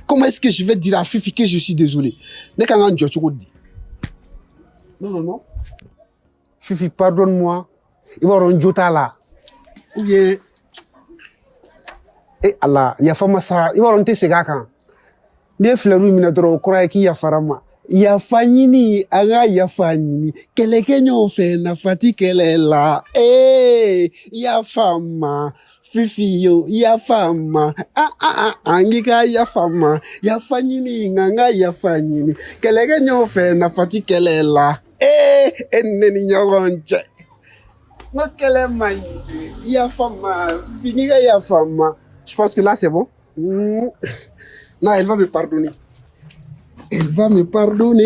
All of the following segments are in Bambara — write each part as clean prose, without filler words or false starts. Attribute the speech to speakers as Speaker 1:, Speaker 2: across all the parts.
Speaker 1: Comment est-ce que je vais dire à Fifi que je suis désolé? Ne kan ka n jɔ cogo di? Non, non, non. Fifi, pardonne-moi. I b'a dɔn n jo t'a la. Ou bien, eh Ala, yafa ma sa, i b'a dɔn n tɛ segin a kan. N'i ye fleur minɛ dɔrɔn, o kɔrɔ ye k'i yafara n ma. Yafa ɲini, an ka yafa ɲini. Kɛlɛkɛ ɲɔgɔn fɛ, nafa ti kɛlɛ la. Ee, yafa n ma. Fifi yo, yafa n ma. Ah, ah, ah, an k'i ka yafa n ma. Yafa ɲini, nka n ka yafa ɲini. Kɛlɛkɛ ɲɔgɔn fɛ, nafa ti kɛlɛ la. Ee, e ni ne ni ɲɔgɔn cɛ. N ko kɛlɛ man ɲi. Yafa n ma. Fifi, n'i ka yafa n ma. Je pense que là, c'est bon. Non, elle va me pardonner. Elle va me pardonner.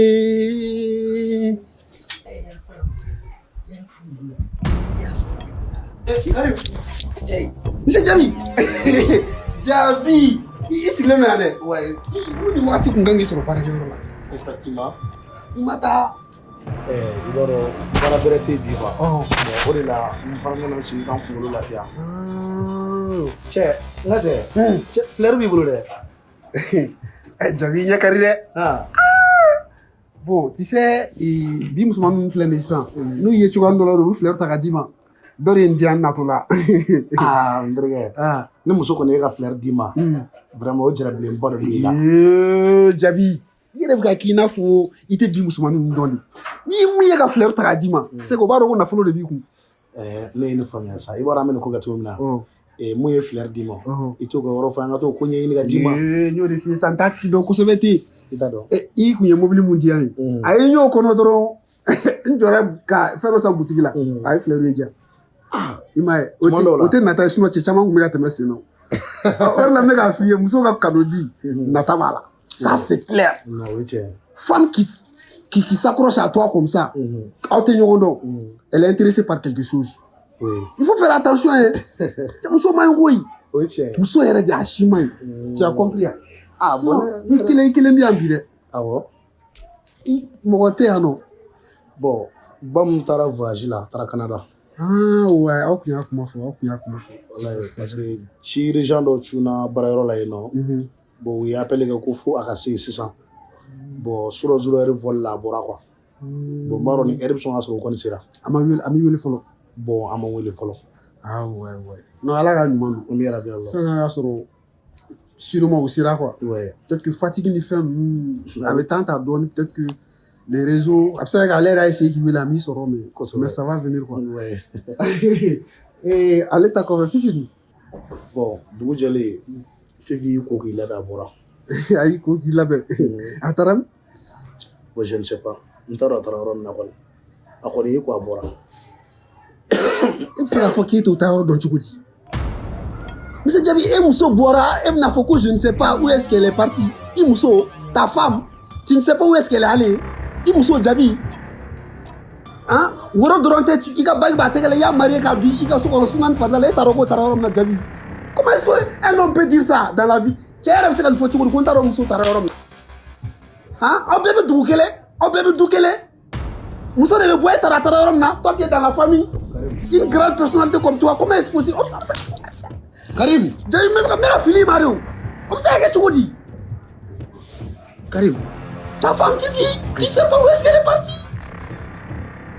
Speaker 1: Eh, Karim. Monsieur Jabi. Jabi. I sigilen don yan dɛ.
Speaker 2: Ouais,
Speaker 1: Ni waati kun kan k'i sɔrɔ baarakɛyɔrɔ la.
Speaker 2: effectivement.
Speaker 1: I ma taa.
Speaker 2: I b'a dɔn baara bɛrɛ tɛ yen bi quoi.
Speaker 1: Ɔhɔn.
Speaker 2: Bon, o de la n fana nana sigi ka n kunkolo lafiya. Cɛ, n ka cɛ, cɛ fleur b'i bolo dɛ.
Speaker 1: Eh, Jabi, i ɲɛ kari dɛ.
Speaker 2: Ah,
Speaker 1: Bon, tu sais, bi musoman ninnu filɛ nin ye sisan, n'u ye cogoya dɔ la dɔrɔn, u bɛ fleur ta ka d'i ma. Dɔ de ye n diya n natɔ la.
Speaker 2: Ah, n terikɛ.
Speaker 1: Ah.
Speaker 2: Ni muso kɔni ye ka fleur d'i ma, vraiment o jarabilenba dɔ de b'i la.
Speaker 1: Ee, Jabi, i yɛrɛ bɛ ka k'i n'a fɔ i tɛ bi musomanin ninnu dɔn de. N'i ye mun ye ka fleur ta k'a d'i ma, c'est que o b'a dɔn ko nafolo de b'i kun.
Speaker 2: Ne ye nin faamuya sa. I b'a dɔn an bɛ nin ko kɛ cogo min na. Mun ye fleur d'i ma, i t'o ka yɔrɔ fɔ an ka t'o ko ɲɛɲini ka d'i ma.
Speaker 1: Ee, n y'o de f'i ye sisan, n t'a tigi dɔn kosɛbɛ ten.
Speaker 2: I t'a dɔn.
Speaker 1: I kun ye mobili mun di yan ye. A ye n y'o kɔnɔ dɔrɔn, n jɔra ka fɛn dɔ san butigi la, a ye fleur ye diyan. I m'a ye, o
Speaker 2: Tuma dɔw la.
Speaker 1: o tɛ nata ye, sinon cɛ caman kun bɛ ka tɛmɛ sen nɔ. O de la n bɛ k'a f'i ye, muso ka cadeau di, nata b'a la. Ça, c'est clair.
Speaker 2: Non, o ye tiɲɛ ye.
Speaker 1: Femme qui s'accroche à toi comme ça, aw tɛ ɲɔgɔn dɔn, elle est intéressée par quelque chose.
Speaker 2: Oui.
Speaker 1: Il faut faire attention, hein. Muso man ɲi koyi.
Speaker 2: O ye tiɲɛ ye.
Speaker 1: Muso yɛrɛ de a si man ɲi. Tu as compris, hein?
Speaker 2: Ah, bon.
Speaker 1: N kelen kelen bɛ yan bi dɛ.
Speaker 2: Awɔ.
Speaker 1: I mɔgɔ tɛ yan nɔ.
Speaker 2: Bon, ba mun taara voyage la, a taara Canada.
Speaker 1: Ah ouais, aw kun y'a kuma fɔ, aw kun y'a kuma fɔ.
Speaker 2: Walayi, parce que ci urgent dɔ cunna baarayɔrɔ la yen nɔ. Bon, u ye appel kɛ ko fo a ka se yen sisan. Bon, surɔ zéro heure vol la a bɔra quoi. Bon, n b'a dɔn ni heure bɛ sɔn ka sɔrɔ o kɔni sera.
Speaker 1: A ma wele, a mi wele fɔlɔ.
Speaker 2: Bon, a ma wele fɔlɔ.
Speaker 1: Ah ouais. Non, Ala ka ɲuman don.
Speaker 2: An bɛ yarabi Allah.
Speaker 1: Sisan y'a sɔrɔ sûrement u sera quoi.
Speaker 2: Ouais.
Speaker 1: Peut-être que fatigue ni fɛn ninnu, a bɛ temps ta dɔɔni, peut-être que les réseaux, a bɛ se ka kɛ ale yɛrɛ y'a essayé k'i wele a m'i sɔrɔ mais
Speaker 2: Kosɛbɛ.
Speaker 1: mais ça va venir quoi.
Speaker 2: Ouais.
Speaker 1: Eh, ale ta kɔfɛ Fifi dun?
Speaker 2: Bon, dugu jɛlen, Fifi y'i ko k'i labɛn a bɔra.
Speaker 1: A y'i ko k'i labɛn. A taara min?
Speaker 2: Bon, je ne sais pas. N t'a dɔn a taara yɔrɔ min na kɔni. A kɔni y'i ko a bɔra.
Speaker 1: E bɛ se k'a fɔ k'e t'o taa yɔrɔ dɔn cogo di? Monsieur Diaby, e muso bɔra, e bɛna fɔ ko je ne sais pas où est-ce qu'elle est partie. I muso, ta femme, tu ne sais pas où est-ce qu'elle est allée. I muso Diaby. Hein? Woro dɔrɔn tɛ i ka bague b'a tɛgɛ la, i y'a marié k'a di i ka so kɔnɔ sunan ni farida la, e t'a dɔn k'o taara yɔrɔ min na Diaby. Comment est-ce qu'un homme peut dire ça dans la vie? Cɛ yɛrɛ bɛ se ka nin fɔ cogo di ko n t'a dɔn muso taara yɔrɔ min na? Hein? Aw bɛɛ bɛ dugu kelen, aw bɛɛ bɛ du kelen. Muso de bɛ bɔ e taara a taara yɔrɔ min na, toi tu es dans la famille. Une grande personnalité comme toi, comment est-ce possible? O bɛ se ka
Speaker 2: Karim.
Speaker 1: Jabi, n bɛ ka fili i ma de o. O bɛ se ka kɛ cogo di?
Speaker 2: Karim.
Speaker 1: Ta femme Fifi, tu sais pas où est-ce qu'elle est partie?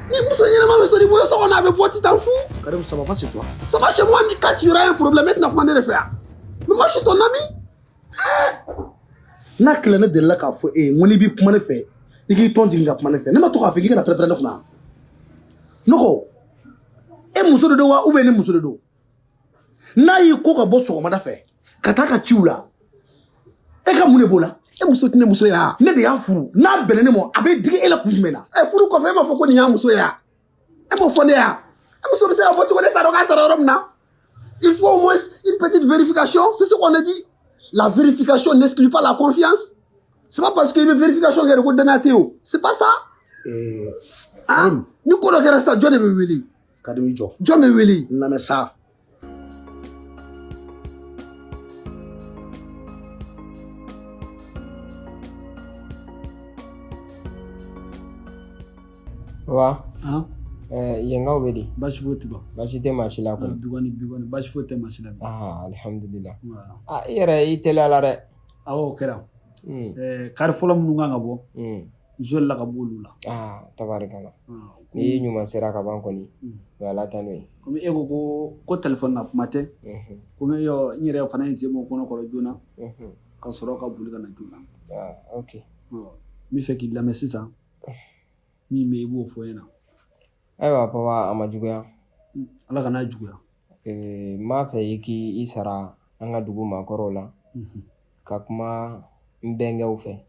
Speaker 1: Ni muso ɲɛnama bɛ sɔrɔ i bolo so kɔnɔ a bɛ bɔ, tu t'en fous.
Speaker 2: Karim, ça va pas chez toi?
Speaker 1: Ça va chez moi quand tu auras un problème, e tɛna kuma ne de fɛ yan. Mais moi je suis ton ami.
Speaker 2: N'a kɛlɛ ne delila k'a fɔ e ye n ko n'i b'i kuma ne fɛ i k'i tɔn jigin ka kuma ne fɛ, ne ma to k'a fɔ k'i kana pɛrɛn-pɛrɛn ne kunna. Ne ko e muso de don wa ou bien ne muso de don? N'a y'i ko ka bɔ sɔgɔmada fɛ ka taa ka ciw la, e ka mun de b'o la?
Speaker 1: E muso tɛ ne muso ye wa?
Speaker 2: Ne de y'a furu, n'a bɛnna ne ma a bɛ digi e la kun jumɛn na?
Speaker 1: Ɛ, furu kɔfɛ e m'a fɔ ko nin y'a muso ye wa? E m'o fɔ ne ye wa? E muso bɛ se ka fɔ cogo di e t'a dɔn k'a taara yɔrɔ min na? Il faut au moins une petite vérification, c'est ce qu'on a dit. La vérification n'exclut pas la confiance. C'est pas parce qu'il y a une vérification qu'il y a de danaya tɛ o. C'est pas ça. Hein? Ni ko dɔ kɛra sisan, jɔn de bɛ wele?
Speaker 2: Karim, i jɔ.
Speaker 1: Jɔn bɛ wele?
Speaker 2: N lamɛn sa.
Speaker 3: Wa
Speaker 1: Hein?
Speaker 3: Yenkaw bɛ di?
Speaker 4: Baasi foyi t'u la.
Speaker 3: Baasi tɛ maa si la kɔni?
Speaker 4: Bi kɔni, bi kɔni, baasi foyi tɛ maa si la bi.
Speaker 3: Aa, alihamudulila. Aa, i yɛrɛ i teliya la dɛ.
Speaker 4: Awɔ, o kɛra. Kari fɔlɔ minnu kan ka bɔ, n solila ka bɔ olu la.
Speaker 3: Aa, tabarikala. N'i y'i ɲuman sera ka ban kɔni, o ye Ala tanu ye.
Speaker 4: Komi e ko ko telefɔni na kuma tɛ, komi n yɛrɛ fana ye n sen bɔ kɔnɔ kɔrɔ joona ka sɔrɔ ka boli ka na joona.
Speaker 3: Ok.
Speaker 4: N bɛ fɛ k'i lamɛn sisan, min bɛ i b'o fɔ n ɲɛna.
Speaker 3: Ayiwa papa, a ma juguya.
Speaker 4: Ala kan'a juguya.
Speaker 3: N b'a fɛ i k'i sara an ka dugu maakɔrɔw la ka kuma n bɛnkɛw fɛ,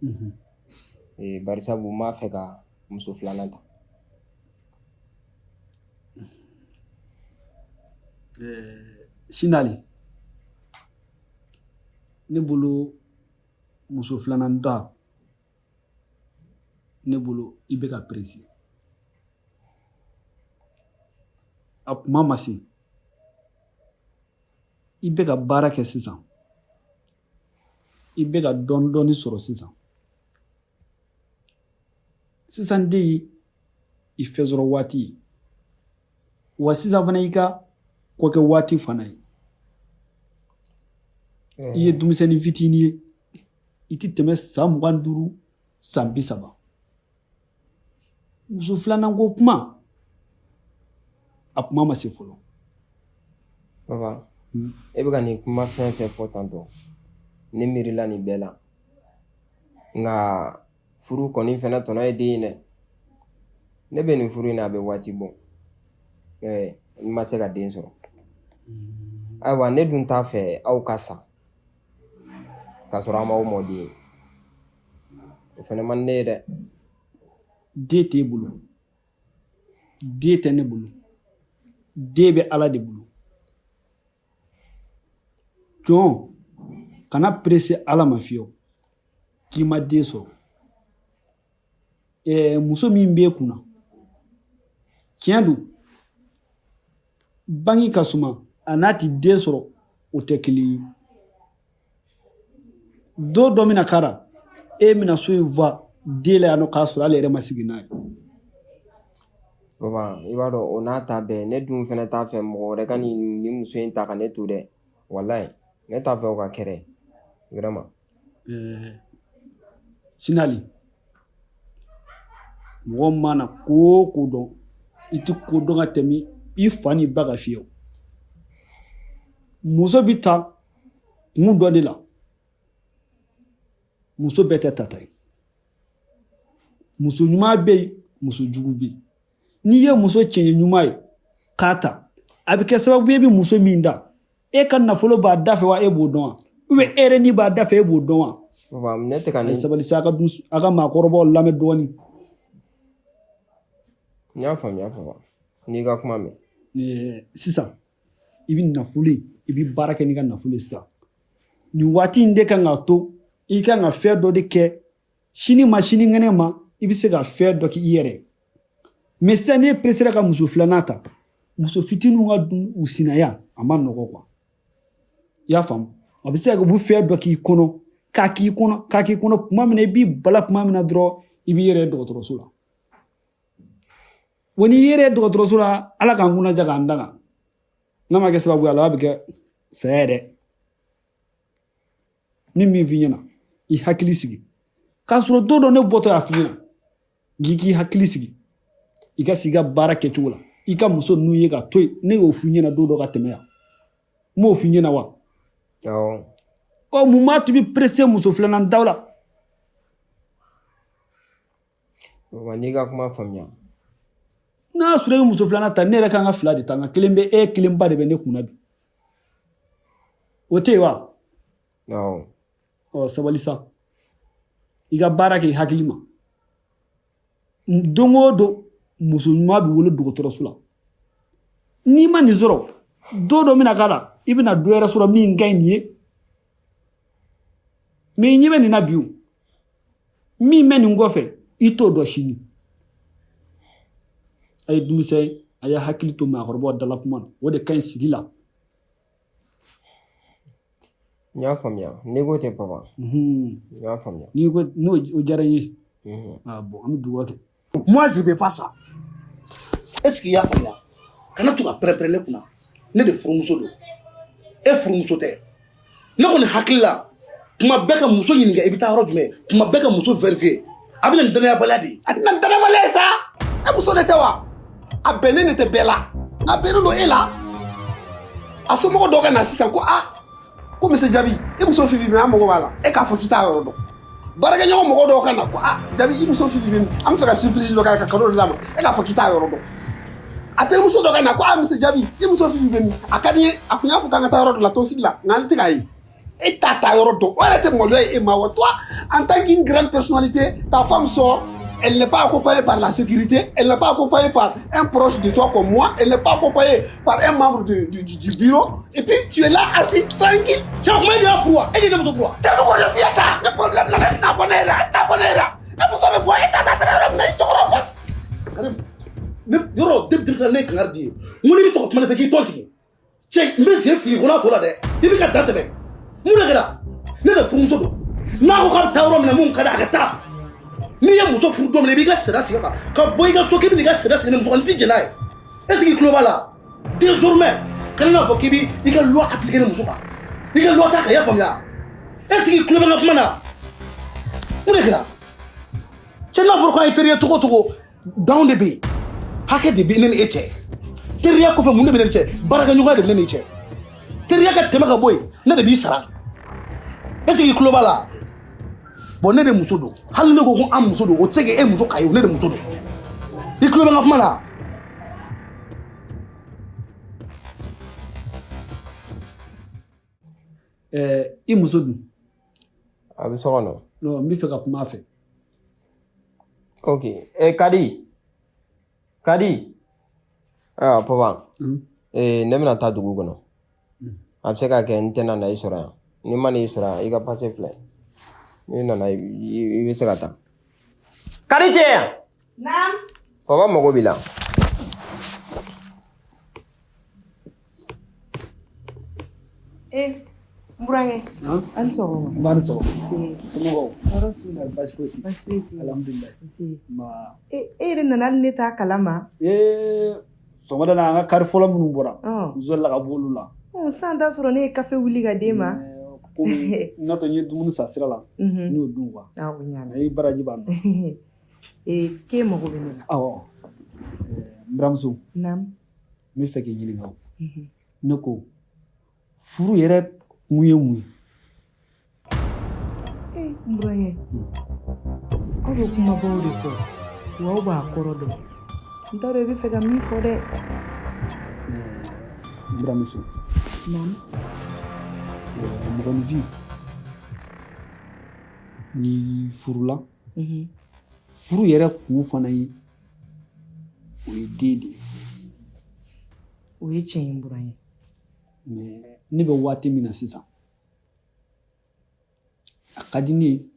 Speaker 3: barisabu n b'a fɛ ka muso filanan ta.
Speaker 4: Sinali, ne bolo muso filanan ta, ne bolo i bɛ ka perese, a kuma ma se. I bɛ ka baara kɛ sisan, i bɛ ka dɔɔni dɔɔni sɔrɔ sisan. Sisan de ye i fɛn sɔrɔ waati ye, wa sisan fana i ka kɔkɛ waati fana ye. I ye denmisɛnnin fitinin ye, i tɛ tɛmɛ san 25, san 30. Muso filanan ko kuma, a kuma ma se fɔlɔ.
Speaker 3: Papa, e bɛ ka nin kuma fɛn fɛn fɔ tantɔ, ne miirila nin bɛɛ la, nka furu kɔni fɛnɛ tɔnɔ ye den ye dɛ. Ne bɛ nin furu in na, a bɛ waati bɔ, n ma se ka den sɔrɔ. Ayiwa, ne dun t'a fɛ aw ka sa k'a sɔrɔ an m'aw mɔden ye. O fɛnɛ man di ne ye dɛ.
Speaker 4: Den t'e bolo, den tɛ ne bolo, den bɛ Ala de bolo. Jɔn kana perese Ala ma fiyewu k'i ma den sɔrɔ. Muso min b'e kunna, tiɲɛ don, bange ka suma, a n'a ti den sɔrɔ, o tɛ kelen ye. Don dɔ bɛna k'a la, e bɛna so in fa den la yan nɔ k'a sɔrɔ ale yɛrɛ ma sigi n'a ye.
Speaker 3: Baba, i b'a dɔn, o n'a ta bɛɛ, ne dun fɛnɛ t'a fɛ mɔgɔ wɛrɛ ka nin muso in ta ka ne to dɛ. Walayi, ne t'a fɛ o ka kɛ dɛ, vraiment.
Speaker 4: Sinali, mɔgɔ mana ko o ko dɔn, i tɛ ko dɔn ka tɛmɛ i fa ni ba kan fiyewu. Muso bɛ ta kun dɔ de la, muso bɛɛ tɛ tata ye. Muso ɲuman bɛ yen, muso jugu bɛ yen. N'i ye muso cɛɲɛ ɲuman ye k'a ta, a bɛ kɛ sababu ye i bɛ muso min da, e ka nafolo b'a da fɛ wa, e b'o dɔn wa? Ou bien e yɛrɛ ni b'a da fɛ, e b'o dɔn wa?
Speaker 3: Baba, ne tɛ ka
Speaker 4: A ye
Speaker 3: nin
Speaker 4: sabali sa, a ka dun, a ka maakɔrɔbaw lamɛn dɔɔnin.
Speaker 3: N y'a faamuya papa, n'i ka kuma mɛn.
Speaker 4: Sisan i bɛ nafolo ye, i bɛ baara kɛ n'i ka nafolo ye sisan. Nin waati in de kan k'a to i kan ka fɛn dɔ de kɛ sini ma, sinikɛnɛ ma, i bɛ se ka fɛn dɔ k'i yɛrɛ ye. Mais sisan n'e peresera ka muso filanan ta, muso fitininw ka dun u sinaya, a ma nɔgɔ quoi. I y'a faamu? A bɛ se ka kɛ u bɛ fɛn dɔ k'i kɔnɔ, k'a k'i kɔnɔ, k'a k'i kɔnɔ tuma min na, i b'i bala tuma min na dɔrɔn, i b'i yɛrɛ ye dɔgɔtɔrɔso la. Wa n'i yɛrɛ ye dɔgɔtɔrɔso la, Ala k'an kunnaja k'an danga. N'a ma kɛ sababu ye, a laban bɛ kɛ saya ye dɛ. Ni min f'i ɲɛna, i hakili sigi. K'a sɔrɔ don dɔ ne bɔtɔ y'a f'i ɲɛna k'i k'i hakili sigi, i ka sigi i ka baara kɛcogo la, i ka muso ninnu ye ka to yen. Ne y'o f'i ɲɛna don dɔ ka tɛmɛ yan, n m'o f'i ɲɛna wa?
Speaker 3: Awɔ.
Speaker 4: Ɔ, mun b'a to i bɛ perese muso filanan daw la?
Speaker 3: Baba, n'i ka kuma faamuya.
Speaker 4: N'a y'a sɔrɔ i bɛ muso filanan ta, ne yɛrɛ kan ka fila de ta, nka kelen bɛ e, kelenba de bɛ ne kunna bi. O tɛ yen wa?
Speaker 3: Awɔ.
Speaker 4: Ɔ, sabali sa, i ka baara kɛ i hakili ma. Don o don muso ɲuman bɛ wolo dɔgɔtɔrɔso la. N'i ma nin sɔrɔ, don dɔ bɛna k'a la, i bɛna dɔ wɛrɛ sɔrɔ min ka ɲi nin ye. Mais i ɲɛ bɛ nin na bi, o min bɛ nin kɔfɛ, i t'o dɔn sini. A ye denmisɛn, a ye hakili to maakɔrɔbaw dala kuma na, o de ka ɲi sigi la.
Speaker 3: N y'a faamuya, n'i ko ten papa. N y'a faamuya.
Speaker 4: N'i ko n'o, o diyara n ye. Ah bon, an bɛ dugawu kɛ.
Speaker 1: Moi, je ne veux pas ça.
Speaker 2: Est ce que i y'a faamuya? Kana to ka pɛrɛn-pɛrɛn ne kunna. Ne de furumuso don, e furumuso tɛ. Ne kɔni hakili la, kuma bɛɛ ka muso ɲininka i bɛ taa yɔrɔ jumɛn, kuma bɛɛ ka muso vérifier, a bɛ na ni danayabaliya de ye.
Speaker 1: A tɛna ni danayabaliya ye sa. E muso de tɛ wa? A bɛnnen de tɛ bɛɛ la, a bɛnnen don e la. A somɔgɔ dɔ ka na sisan ko aa, ko monsieur Jabi, i muso Fifi bɛ, an mago b'a la. E k'a fɔ k'i t'a yɔrɔ dɔn. Baarakɛɲɔgɔn mɔgɔ dɔw ka na ko aa, Jabi, i muso Fifi bɛ, an bɛ fɛ ka surprise dɔ k'a ye, ka cadeau dɔ d'a ma. E k'a fɔ k'i t'a yɔrɔ dɔn. A terimuso dɔ ka na ko aa, monsieur Jabi, i muso Fifi bɛ min? A ka di n ye, a kun y'a fɔ k'an ka taa yɔrɔ dɔ la tɔnsigi la, nka an tɛ k'a ye. E t'a ta yɔrɔ dɔn, o yɛrɛ tɛ maloya ye e ma wa? Toi, en tant qu'une grande personnalité, ta femme sort, elle n'est pas accompagnée par la sécurité, elle n'est pas accompagnée par un proche de toi comme moi, elle n'est pas accompagnée par un membre du bureau, et puis tu es là assis tranquille.
Speaker 2: Cɛ, kuma, e de y'a furu wa? E de ye ne muso furu wa?
Speaker 1: Cɛ, ne k'o de f'i ye sa. Ne problème na, ne tɛna fɔ ne yɛrɛ, a tɛna fɔ ne yɛrɛ. Ne muso bɛ bɔ, e ta taa yɔrɔ min na, i cɛkɔrɔba.
Speaker 2: Karim, ne yɔrɔ depuis denmisɛnnin ne ye kangari di ye, n ko n'i bɛ to ka kuma ne fɛ, k'i tɔn tigɛ. Cɛ, n bɛ sen fili kɔnɔ a tɔ la dɛ, i bɛ ka dan tɛmɛ. Mun de kɛra? Ne de furumuso don. N'a ko k'a bɛ taa yɔrɔ min na, mun ka di a ka taa. N'i ye muso furu don min na, i b'i ka sariya sigi a kan. Ka bɔ i ka so k'i bɛ n'i ka sariya sigi ne muso kan, n tɛ jɛn n'a ye. Est ce que i tulo b'a la? Désormais, kana n'a fɔ k'i bɛ i ka loi appliquer ne muso kan. I ka loi t'a kan, i y'a faamuya? Est ce que i tulo bɛ n ka kuma na? Mun de kɛra? Cɛ, n'a fɔra k'an ye teriya cogo o cogo, danw de bɛ yen, hakɛ de bɛ ne ni e cɛ. Teriya kɔfɛ, mun de bɛ ne ni cɛ? Baarakɛɲɔgɔnya de bɛ ne ni cɛ. Teriya ka tɛmɛ ka bɔ yen, ne de b'i sara. Est ce que i tulo b'a la? Bon, ne de muso don. Hali ne ko ko an muso don, o tɛ se k'e muso k'a ye. Ne de muso don. I tulo bɛ n ka kuma na?
Speaker 4: I muso dun?
Speaker 3: A bɛ so kɔnɔ.
Speaker 4: Non, n bɛ fɛ ka kuma a fɛ.
Speaker 3: Ok, Kadi, Kadi, ah papa. Ne bɛna taa dugu kɔnɔ. A bɛ se ka kɛ n tɛna na i sɔrɔ yan. Ni ma n'i sɔrɔ yan, i ka pase filɛ. N'i nana, i bɛ se ka taa. Kadi tɛ yan?
Speaker 5: Naam.
Speaker 3: Papa mago b'i la.
Speaker 5: Eh, n burankɛ. A ni sɔgɔma.
Speaker 4: N ba, ni sɔgɔma. Somɔgɔw?
Speaker 5: Tɔɔrɔ s'u la.
Speaker 4: Baasi foyi tɛ.
Speaker 5: Baasi foyi tɛ.
Speaker 4: Alhamdulilayi.
Speaker 5: Nse.
Speaker 4: Nba.
Speaker 5: E yɛrɛ nana hali ne t'a kalama.
Speaker 4: Ee, sɔgɔmada la, an ka kari fɔlɔ minnu bɔra,
Speaker 5: Ɔn.
Speaker 4: n sɔrɔla ka bɔ olu la.
Speaker 5: Ɔ, san t'a sɔrɔ ne ye kafe wuli ka d'e ma.
Speaker 4: Komi n'a to n ye dumuni san sira la, n y'o dun quoi.
Speaker 5: Awɔ, ɲaami.
Speaker 4: I baraji b'an na.
Speaker 5: Ee, k'e mago bɛ ne la.
Speaker 4: Awɔ. N buramuso.
Speaker 5: Naam.
Speaker 4: N bɛ fɛ k'i ɲininka o. Ne ko, furu yɛrɛ kun ye mun ye?
Speaker 5: Ee, n burankɛ, aw bɛ kumabaw de fɔ, wa aw b'a kɔrɔ dɔn. N t'a dɔn i bɛ fɛ ka min fɔ dɛ.
Speaker 4: N buramuso.
Speaker 5: Naam.
Speaker 4: Mɔgɔninfin, n'i furula, furu yɛrɛ kun fana ye, o ye den de ye.
Speaker 5: O ye tiɲɛ ye, n burankɛ.
Speaker 4: Mais ne bɛ waati min na sisan, a ka di ne ye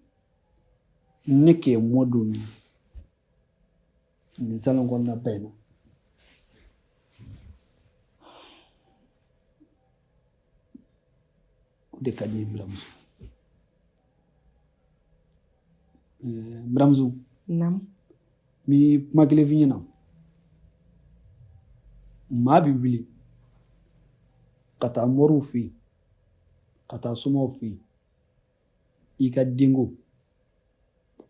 Speaker 4: ne k'e mɔ dɔ ɲini nin salon kɔnɔna ba in na. O de ka di n ye, n buramuso. N buramuso.
Speaker 5: Naam.
Speaker 4: N bɛ kuma kelen f'i ɲɛna. Maa bɛ wuli ka taa moriw fɛ yen, ka taa somaw fɛ yen, i ka denko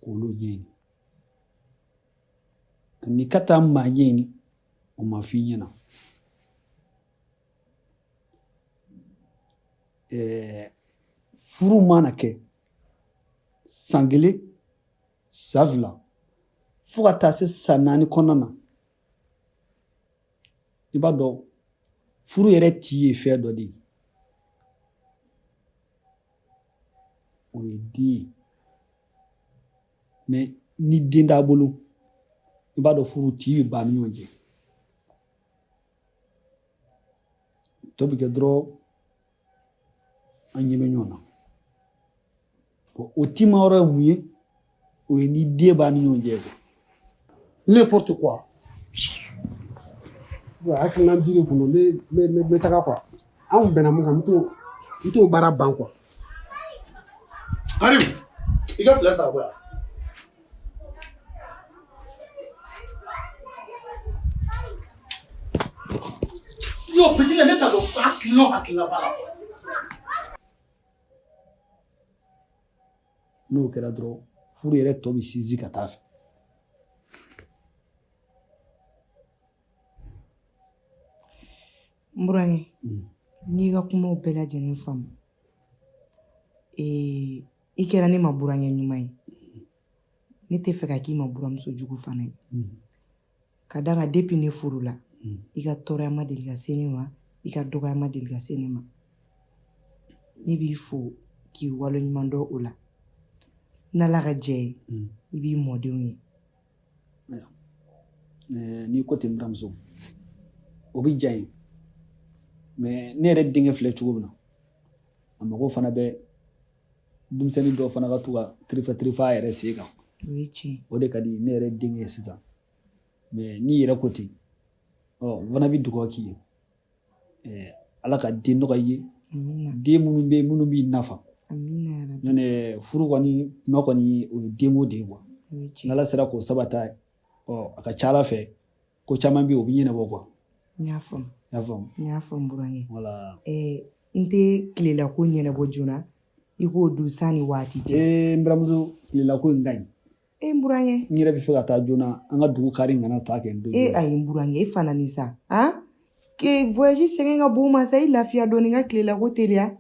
Speaker 4: k'olu ɲɛɲini. Ani ka taa maa ɲɛɲini, o ma f'i ɲɛna. Furu mana kɛ san kelen, san fila, fo ka taa se san 4 kɔnɔna na, i b'a dɔn furu yɛrɛ ti ye fɛn dɔ de ye, o ye den ye. Mais ni den t'a bolo, i b'a dɔn furu ti bɛ ban ni ɲɔgɔn cɛ. Tɔ bɛ kɛ dɔrɔn an ɲɛ bɛ ɲɔgɔn na. O tima yɔrɔ ye mun ye? O ye ni den b'a ni ɲɔgɔn cɛ.
Speaker 2: N'importe quoi.
Speaker 1: Sisan hakilina di de kun don, n bɛ taga quoi. Anw bɛnna mun kan, n t'o baara ban quoi.
Speaker 2: Karim, i ka filɛ ta ka bɔ yan. Yo, petit la, ne t'a dɔn hakilina o hakilina b'a la.
Speaker 4: N'o kɛra dɔrɔn furu yɛrɛ tɔ bɛ sinsin ka taa fɛ.
Speaker 5: N burankɛ, n y'i ka kumaw bɛɛ lajɛlen faamu. Ee, i kɛra ne ma burankɛ ɲuman ye, ne tɛ fɛ ka k'i ma buramuso jugu fana ye, ka d'a kan depuis ne furula, i ka tɔɔrɔya ma deli ka se ne ma, i ka dɔgɔya ma deli ka se ne ma. Ne b'i fo k'i waleɲuman dɔn o la. N'Ala ka jɛ ye, i b'i mɔdenw ye.
Speaker 4: N'i ko ten, buramuso, o bɛ diya n ye, mais ne yɛrɛ denkɛ filɛ cogo min na, a mago fana bɛ denmisɛnnin dɔw fana ka to ka tirifa tirifa a yɛrɛ sen kan.
Speaker 5: O ye tiɲɛ.
Speaker 4: O de ka di ne yɛrɛ denkɛ ye sisan, mais n'i yɛrɛ ko ten, ɔ n fana bɛ dugawu k'i ye, Ala ka den nɔgɔya i ye, den minnu bɛ yen minnu b'i nafa. Ɲɔntɛ furu kɔni kuma kɔni, o ye denko de ye quoi. N'Ala sera k'o sabata, ɔ a ka ca Ala fɛ, ko caman bɛ yen, o bɛ ɲɛnabɔ quoi.
Speaker 5: N y'a faamu.
Speaker 4: I y'a faamu.
Speaker 5: N y'a faamu, burankɛ.
Speaker 4: Voilà.
Speaker 5: N tɛ tilelako ɲɛnabɔ joona, i k'o dun san ni waati cɛ.
Speaker 4: Ee, n buramuso, tilelako in ka ɲi.
Speaker 5: E, n burankɛ.
Speaker 4: N yɛrɛ bɛ fɛ ka taa joona, an ka dugu kari kana taa kɛ n don.
Speaker 5: E ayi, n burankɛ, e fana ni sa han ke voyage sɛgɛn ka bon ma sa, i lafiya dɔɔni, n ka tilelako teliya.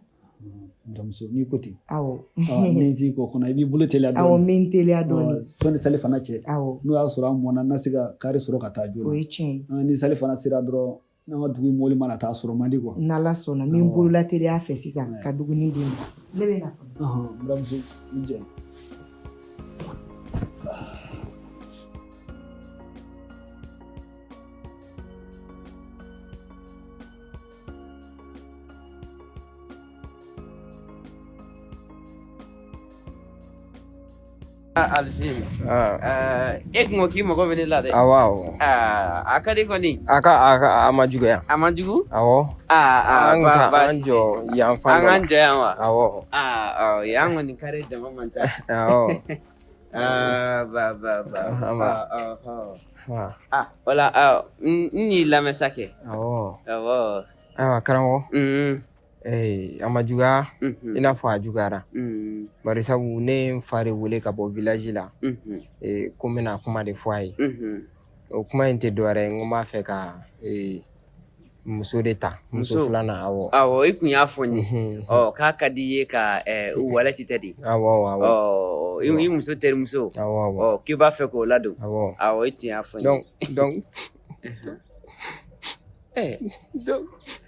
Speaker 4: Buramuso, n'i ko ten.
Speaker 5: Awɔ.
Speaker 4: Ni n k'o kɔnɔ, i b'i bolo teliya dɔɔni.
Speaker 5: Awɔ, n bɛ n teliya dɔɔni.
Speaker 4: Sɔnni sali fana cɛ.
Speaker 5: Awɔ.
Speaker 4: N'o y'a sɔrɔ an mɔnna, n na se ka kari sɔrɔ ka taa joona.
Speaker 5: O ye tiɲɛ
Speaker 4: ye. Ni sali fana sera dɔrɔn, n'an ka dugu mobili mana taa sɔrɔ man di quoi.
Speaker 5: N'Ala sɔnna, n bɛ n bolo lateliya fɛ sisan ka dumuni d'u ma. Ne bɛ na.
Speaker 4: Buramuso, i jɛ.
Speaker 3: Alifin, e kun ko k'i mago bɛ ne la dɛ.
Speaker 6: Awɔ, awɔ.
Speaker 3: A ka di kɔni.
Speaker 6: A ka a ma juguya.
Speaker 3: A ma jugu.
Speaker 6: Awɔ.
Speaker 3: Aa.
Speaker 6: An ka an jɔ yan fan
Speaker 3: An
Speaker 6: dɔ la.
Speaker 3: k'an jɔ yan wa?
Speaker 6: Awɔ.
Speaker 3: Aa, yan kɔni kare jama man ca.
Speaker 6: Awɔ.
Speaker 3: Aa, ba ba ba.
Speaker 6: An ba.
Speaker 3: Aa, ah, wala, n y'i lamɛn sa kɛ.
Speaker 6: Awɔ.
Speaker 3: Awɔ.
Speaker 6: Ayiwa, karamɔgɔ. A ma juguya i n'a fɔ a juguyara. Bari sabu ne ye n fa de wele ka bɔ village la. Ko n bɛna kuma de fɔ a ye. O kuma in tɛ dɔwɛrɛ ye, n ko n b'a fɛ ka muso de ta. Muso filanan, awɔ.
Speaker 3: Awɔ, i kun y'a fɔ n ye. Ɔ, k'a ka di i ye ka walɛti tɛ de.
Speaker 6: Awɔ, awɔ.
Speaker 3: Ɔ, i muso terimuso.
Speaker 6: Awɔ, awɔ.
Speaker 3: Ɔ, k'i b'a fɛ k'o ladon.
Speaker 6: Awɔ.
Speaker 3: Awɔ, i tun y'a fɔ n ye.
Speaker 6: Donc donc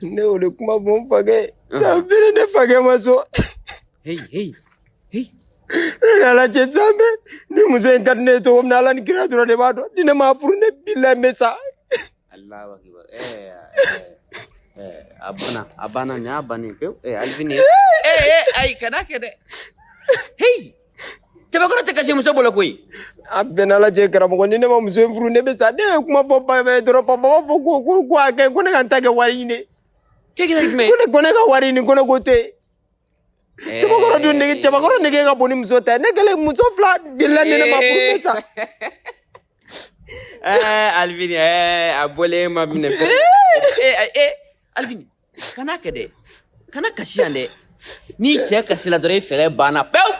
Speaker 6: ne y'o de kuma fɔ n fakɛ ye. Bere ne fakɛ ma sɔn.
Speaker 3: Hey, hey, hey.
Speaker 6: Ne ni Ala cɛ, san bɛɛ ni muso in ka di ne ye cogo min na, Ala ni kira dɔrɔn de b'a dɔn. Ni ne m'a furu, ne bilahi n bɛ sa.
Speaker 3: Allahu akbar. A banna, a banna, nin y'a bannen pewu. Alifini. Ayi, kana kɛ dɛ. Hey! Cɛbakɔrɔ tɛ kasi muso bolo koyi.
Speaker 6: A bɛɛ n'Ala cɛ, karamɔgɔ, ni ne ma muso in furu, ne bɛ sa. Ne ye kuma fɔ ba ye dɔrɔn, papa b'a fɔ ko a kɛ ko ne ka n ta kɛ wari ɲini.
Speaker 3: K'e kɛra jumɛn ye?
Speaker 6: Ko ne ka wari ɲini, ko ne k'o to yen. Cɛbakɔrɔ dun nege, cɛbakɔrɔ nege ka bon ni muso ta ye. Ne kɛlen muso fila delila, ni ne ma furu, n bɛ sa.
Speaker 3: Alifini, a bɔlen ma minɛ. Alifini, kana kɛ dɛ. Kana kasi yan dɛ. N'i cɛ kasila dɔrɔn, e fɛɛrɛ banna pewu.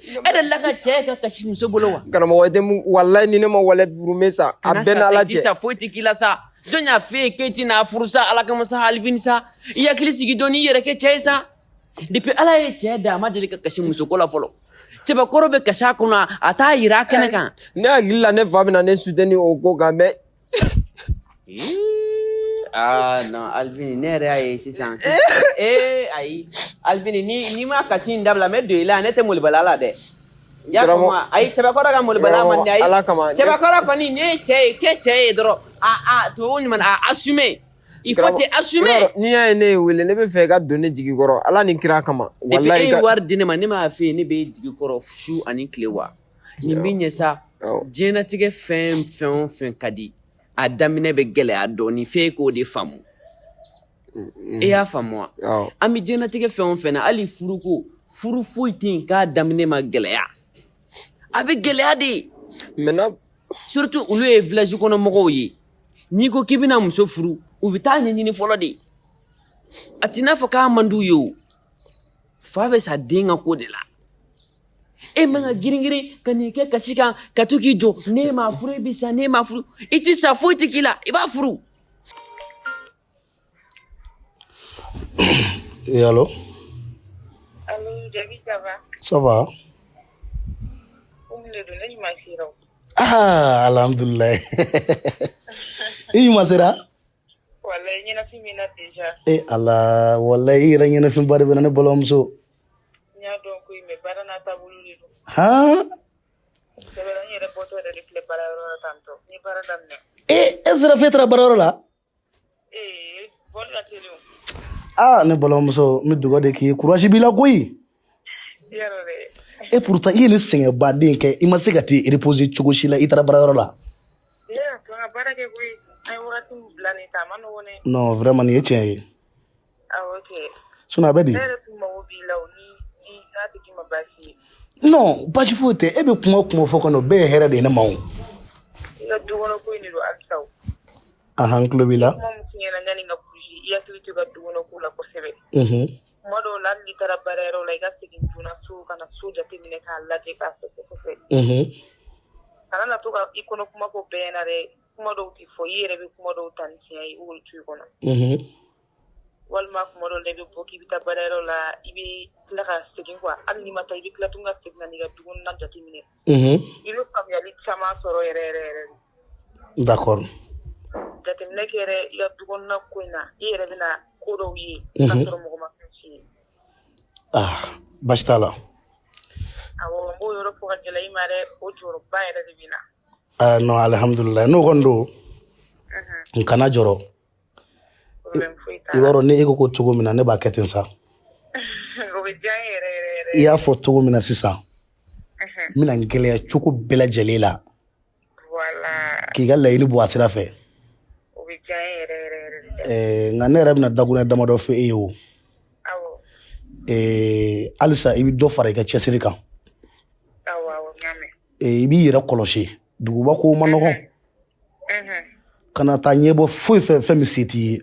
Speaker 3: E delila ka cɛ ka kasi muso bolo wa?
Speaker 6: Karamɔgɔ, i tɛ mun, walayi ni ne ma walɛ furu, n bɛ sa. A bɛɛ n'Ala
Speaker 3: I ti
Speaker 6: cɛ.
Speaker 3: sa, foyi ti k'i la sa. Jɔn y'a f'e ye k'e tɛna furu sa? Ala kama sa, Alifini sa. I hakili sigi dɔɔni, i yɛrɛ kɛ cɛ ye sa. Depuis Ala ye cɛ da, a ma deli ka kasi musoko la fɔlɔ. Cɛbakɔrɔ bɛ kasi a kɔnɔ, a t'a yira a kɛnɛ kan.
Speaker 6: Ne hakili la, ne fa bɛna ne soutenir o ko kan, mais.
Speaker 3: Ah non, Alvini, ne yɛrɛ y'a ye sisan. Ayi, Alvini, ni n'i ma kasi in dabila, n bɛ don i la, ne tɛ molibala la dɛ. I y'a faamu wa? Ayi, cɛbakɔrɔ ka molibala man di, ayi.
Speaker 6: Ala kama.
Speaker 3: Cɛbakɔrɔ kɔni, n'i ye cɛ ye, kɛ cɛ ye dɔrɔn. A tubabu ɲuman, a assumer. Il faut te assumer.
Speaker 6: N'i y'a ye ne ye wele, ne bɛ fɛ i ka don ne jigi kɔrɔ, Ala ni kira kama.
Speaker 3: Depuis
Speaker 6: Walayi
Speaker 3: e ye wari di ne ma, ne m'a f'e ye ne b'e jigi kɔrɔ su ani tile wa? Nin bɛ ɲɛ sa. Diɲɛlatigɛ fɛn o fɛn ka di, a daminɛ bɛ gɛlɛya dɔɔni, f'e k'o de faamu. E y'a faamu wa? An bɛ diɲɛlatigɛ fɛn o fɛn na, hali furuko, furu foyi tɛ yen k'a daminɛ ma gɛlɛya. A bɛ gɛlɛya de.
Speaker 6: Maintenant.
Speaker 3: Surtout olu ye village kɔnɔ mɔgɔw ye. N'i ko k'i bɛna muso furu, u bɛ taa ɲɛɲini fɔlɔ de.
Speaker 7: A t'i n'a fɔ k'a man d'u ye o. Fa bɛ sa den ka ko de la. E man ka girin girin ka n'i kɛ kasi kan ka to k'i jɔ ne m'a furu e bɛ sa ne m'a furu i ti sa foyi ti k'i la i b'a furu.
Speaker 2: Et allô?
Speaker 8: Allô, Jabi, ça va?
Speaker 2: Ça va?
Speaker 8: Umu de don, ne ɲuman sera o.
Speaker 2: Ah, alhamdulillah. I ɲuman sera?
Speaker 8: Walayi, ɲɛnafin bɛ n na déjà.
Speaker 2: Eh Allah, wallahi i yɛrɛ ɲɛnafinba de bɛ na ne balimamuso.
Speaker 8: N y'a dɔn koyi, mais baara n'a taabolo de don.
Speaker 2: Han?
Speaker 8: Sɛbɛla, n yɛrɛ bɔtɔ yɛrɛ de filɛ baarayɔrɔ la tantɔ. N ye baara daminɛ.
Speaker 2: Eh, e sera f'e taara baarayɔrɔ la?
Speaker 8: Ee, bɔli ka teli o.
Speaker 2: Ah, ne balimamuso, n bɛ dugawu de k'i ye, courage b'i la koyi.
Speaker 8: Yarɔ dɛ.
Speaker 2: Et pourtant i ye nin sɛgɛnbaden kɛ, i ma se ka t'i reposer cogo si la, i taara baarayɔrɔ la.
Speaker 8: Ne y'a to n ka baara kɛ koyi. An ye wagati min bila nin ta, a ma nɔgɔn dɛ.
Speaker 2: Non, vraiment nin ye tiɲɛ ye.
Speaker 8: Awɔ kɛ.
Speaker 2: Sinon a bɛ di?
Speaker 8: Ne yɛrɛ tun mago b'i la o ni ni n'a tɛ k'i ma baasi ye.
Speaker 2: Non, baasi foyi tɛ. E bɛ kuma o kuma fɔ kɔni, o bɛɛ ye hɛrɛ de ye ne ma o.
Speaker 8: I ka du kɔnɔ ko in de don halisa o.
Speaker 2: Ahan, n tulo b'i la.
Speaker 8: Kuma min f'i ɲɛna yanni n ka bouger, i hakili to i ka du kɔnɔ ko la kosɛbɛ. Kuma dɔw la hali n'i taara baarayɔrɔ la i ka segin joona so ka na so jateminɛ k'a lajɛ k'a fɛsɛfɛsɛ. Kana na to ka i kɔnɔ kuma fɔ bɛɛ ɲɛna dɛ. Kuma dɔw tɛ fɔ, i yɛrɛ bɛ kuma dɔw ta ni tiɲɛ ye, i b'olu to i kɔnɔ. Walima kuma dɔw la i bɛ bɔ k'i bɛ taa baarayɔrɔ la, i bɛ tila ka segin quoi. Hali n'i ma taa, i bɛ tila tuguni ka segin ka n'i ka du kɔnɔna jateminɛ. I bɛ faamuyali caman sɔrɔ yɛrɛ yɛrɛ yɛrɛ de.
Speaker 2: D'accord.
Speaker 8: Jateminɛ kɛ yɛrɛ i ka du kɔnɔna ko in na, i yɛrɛ bɛna ko dɔw ye k'a sɔrɔ mɔgɔ ma fɛn f'i ye.
Speaker 2: Ah, baasi t'a la.
Speaker 8: Awɔ, n b'o yɔrɔ fɔ ka gɛlɛya i ma dɛ, o jɔyɔrɔba yɛrɛ de bɛ n na.
Speaker 2: Ah, non, alhamdulillah. N'o kɔni don, n kana jɔrɔ.
Speaker 8: Problème foyi t'a
Speaker 2: I b'a dɔn ni e ko ko cogo min na, ne b'a kɛ ten sa.
Speaker 8: la. O bɛ diya n ye yɛrɛ yɛrɛ yɛrɛ.
Speaker 2: I y'a fɔ cogo min na sisan, n bɛna n gɛlɛya cogo bɛɛ lajɛlen la
Speaker 8: Voilà,
Speaker 2: k'i ka laɲini bɔ a sira fɛ.
Speaker 8: o bɛ diya n ye yɛrɛ yɛrɛ yɛrɛ de.
Speaker 2: Eh, nka ne yɛrɛ bɛna dakuruɲɛ damadɔ fɔ e ye o.
Speaker 8: Awɔ,
Speaker 2: Eh, halisa i bɛ dɔ fara i ka cɛsiri kan.
Speaker 8: awɔ, awɔ, n y'a mɛn.
Speaker 2: Eh, i b'i yɛrɛ kɔlɔsi. Duguba ko man nɔgɔn. Kana taa ɲɛbɔ foyi fɛ fɛn min se t'i ye.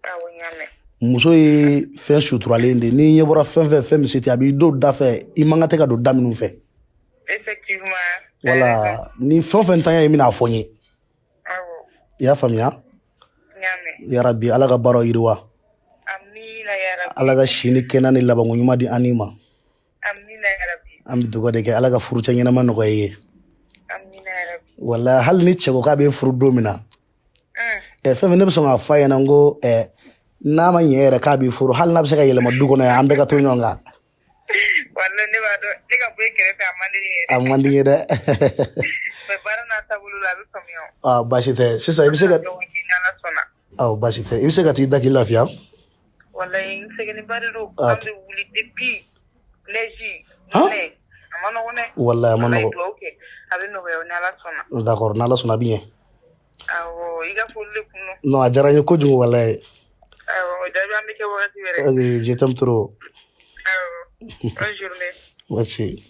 Speaker 8: Awɔ, n y'a mɛn.
Speaker 2: Muso ye fɛn suturalen de ye. N'i ɲɛ bɔra fɛn fɛn fɛn min se t'i ye, a b'i don da fɛ i man kan tɛ ka don da minnu fɛ.
Speaker 8: Effectivement.
Speaker 2: Wala ni fɛn o fɛn tanya ye, i bɛna a fɔ n ye.
Speaker 8: Awɔ,
Speaker 2: I y'a faamuya?
Speaker 8: n y'a mɛn.
Speaker 2: Yarabi Ala ka baaraw yiriwa.
Speaker 8: Amina yarabi.
Speaker 2: Ala ka si ni kɛnɛya ni labanko ɲuman di an ni ma.
Speaker 8: Amina yarabi.
Speaker 2: An bɛ dugawu de kɛ Ala ka furucɛ ɲɛnama nɔgɔya i ye.
Speaker 8: Amina yarabi.
Speaker 2: Wala hali ni cɛ ko k'a bɛ furu don min na, ɛ fɛn fɛn ne bɛ sɔn k'a fɔ a ɲɛna n ko ɛ n'a ma ɲɛ yɛrɛ k'a b'i furu hali n'a bɛ se ka yɛlɛma du kɔnɔ yan an bɛɛ ka to ɲɔgɔn kan.
Speaker 8: Walayi ne b'a dɔn ne ka bɔ e kɛrɛfɛ a man di ne yɛrɛ.
Speaker 2: A man di n ye dɛ.
Speaker 8: Mais baara n'a taabolo la a bɛ faamuya o.
Speaker 2: Ah, baasi tɛ sisan i bɛ se ka
Speaker 8: Ɲɔgɔn ye n'Ala sɔnna.
Speaker 2: awɔ baasi tɛ i bɛ se ka t'i da k'i lafiya.
Speaker 8: Walayi n sɛgɛnnenba de don.
Speaker 2: Ah,
Speaker 8: An bɛ wuli depuis neige
Speaker 2: Han?
Speaker 8: nɛnɛ a ma nɔgɔn dɛ.
Speaker 2: Walayi a ma
Speaker 8: Walayi
Speaker 2: nɔgɔn.
Speaker 8: dugawu kɛ a bɛ nɔgɔya o n'Ala sɔnna.
Speaker 2: D'accord, n'Ala sɔnna a bɛ ɲɛ.
Speaker 8: Awɔ i ka foli de kun don.
Speaker 2: Non, a diyara n ye kojugu walayi.
Speaker 8: Awɔ o jaabi an bɛ kɛ wagati wɛrɛ.
Speaker 2: Ok, je t'aime trop.
Speaker 8: Awɔ bonne journée.
Speaker 2: Merci.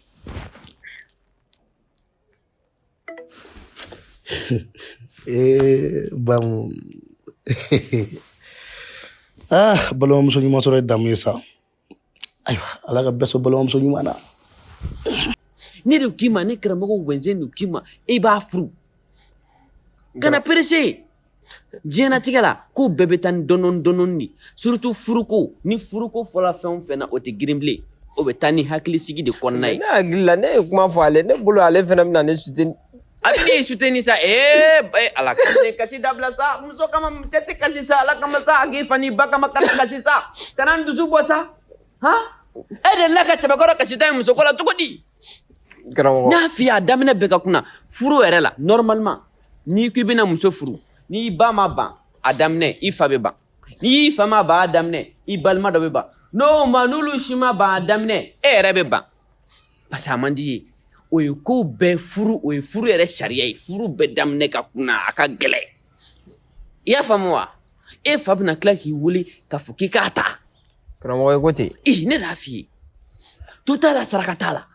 Speaker 2: Eh, Bamu. Ah, balimamuso ɲuman sɔrɔ ye damu ye sa. Ayiwa, Ala ka bɛɛ sɔn balimamuso ɲuman na.
Speaker 7: Ne de k'i ma ne karamɔgɔ wɛnzɛn de k'i ma i b'a furu. Kana perese. Diɲɛnatigɛ la ko bɛɛ bɛ taa ni dɔɔni dɔɔni de surtout furuko ni furuko fɔra fɛn o fɛn na o tɛ girin bilen o bɛ taa ni hakilisigi de kɔnɔna ye.
Speaker 3: Ne hakili la ne ye kuma fɔ ale ne bolo ale fana bɛna ne soutenir.
Speaker 7: A bɛ ne soutenir sa ee ala kasi kasi dabila sa muso kama cɛ tɛ kasi sa ala kama sa a k'i fa n'i ba kama kana kasi sa kana n dusu bɔ sa han e delila ka cɛbakɔrɔ kasi ta ye musoko la cogo di.
Speaker 3: Karamɔgɔ.
Speaker 7: N y'a f'i ye a daminɛ bɛɛ ka kunna furu yɛrɛ la normalement n'i ko i bɛna muso furu n'i ba ma ban a daminɛ i fa bɛ ban n'i fa ma ban a daminɛ i balima dɔ bɛ ban n'o ma n'olu si ma ban a daminɛ e yɛrɛ bɛ ban parce que a man di ye o ye ko bɛɛ furu o ye furu yɛrɛ sariya ye furu bɛɛ daminɛ ka kunna a ka gɛlɛn i y'a faamu wa e fa bɛna tila k'i wele k'a fɔ k'i k'a ta.
Speaker 3: Karamɔgɔ i ko ten.
Speaker 7: Ih ne l'a f'i ye to t'a la saraka t'a la